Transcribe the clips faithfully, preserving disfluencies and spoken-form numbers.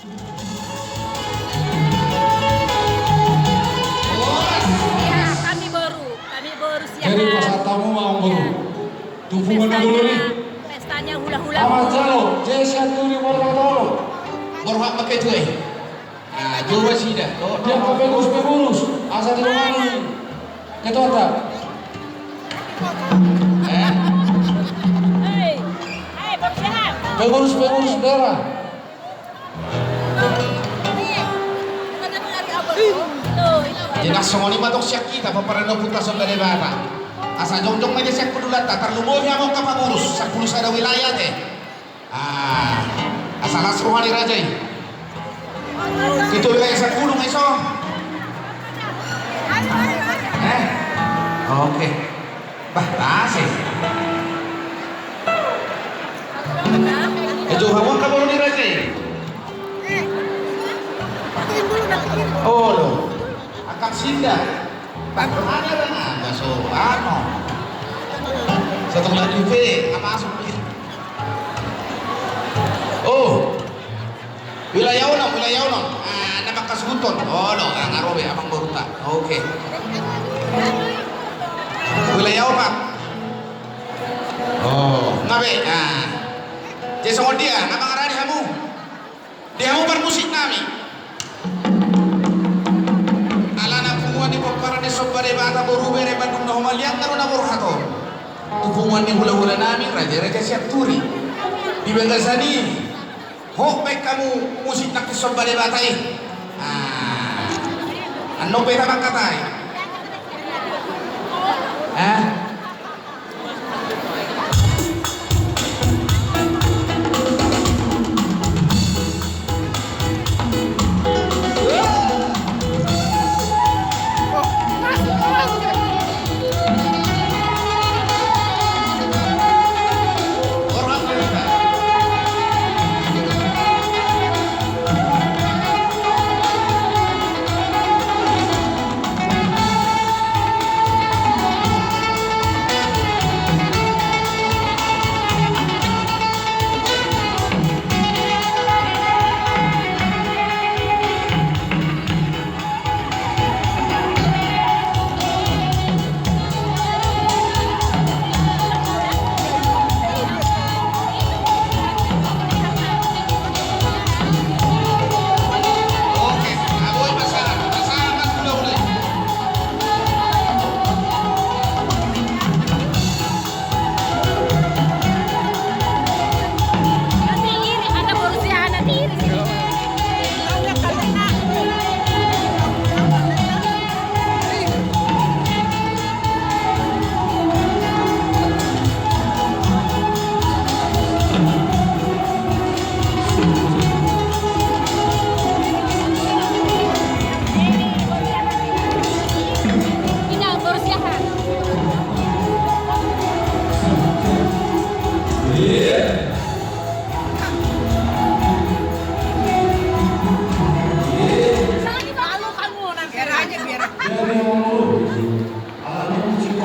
Siahaan, hami boru, hami boru Siahaan. Jadi pasahat hamu ma, amangboru. Tumpuk na dulu ni. Pestanya hula-hula. Amat jalo, Jesi Anturi, boru na dulu. Boru hak pakai tuai. Ah, jolo sida. Dia pakai pengurus-pengurus. Asa dilumani. Ketua ta. Eh? Hei, hei, boru Siahaan. Pengurus-pengurus daerah. Jadi songon i ma tong sian hita, pomparan ni Ompunta Sorga Debata. Asa jongjong ma i sian hundulanta, tarlumobi hamu angka pangurus, sampulu sada wilayah te. Ah, asa las roha ni raja i. Ketua wilayah sampulu ma i so. Eh? Oke. Bah, las i. Ejo hamu angka boru ni raja i. Olo. Angka sinda. Bang, ada bang, ada so, ano. Satu lagi pe, apa masuk pe? Oh. Wilayah onom, wilayah onom. Ah, na mangkasuhuthon. Olo, ah, nga ro be, amangborunta. Oke. Wilayah opat. Oh, nga be, ah. Jadi songon dia, na mangarani hamu. Di hamu parmusik nami. Alana punguan ni pomparan ni Somba Debata boru bere Bandung na humaliang na rona borhat on. Tu punguan ni hula-hula nami raja-raja Sianturi. Di bagasan i. Hot baen hamu musik nangkin Somba Debata i. Ah. Annon pe ta mangkatai. Eh?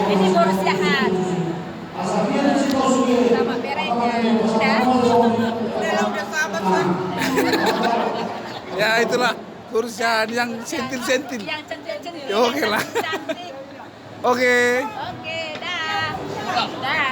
Ini boru Siahaan. Sama berengnya. Udah? Ya, itulah boru Siahaan yang sentil-sentil. Yang centil-centil. Ya, oke lah. Cantik. Oke. Oke, dah. Dah.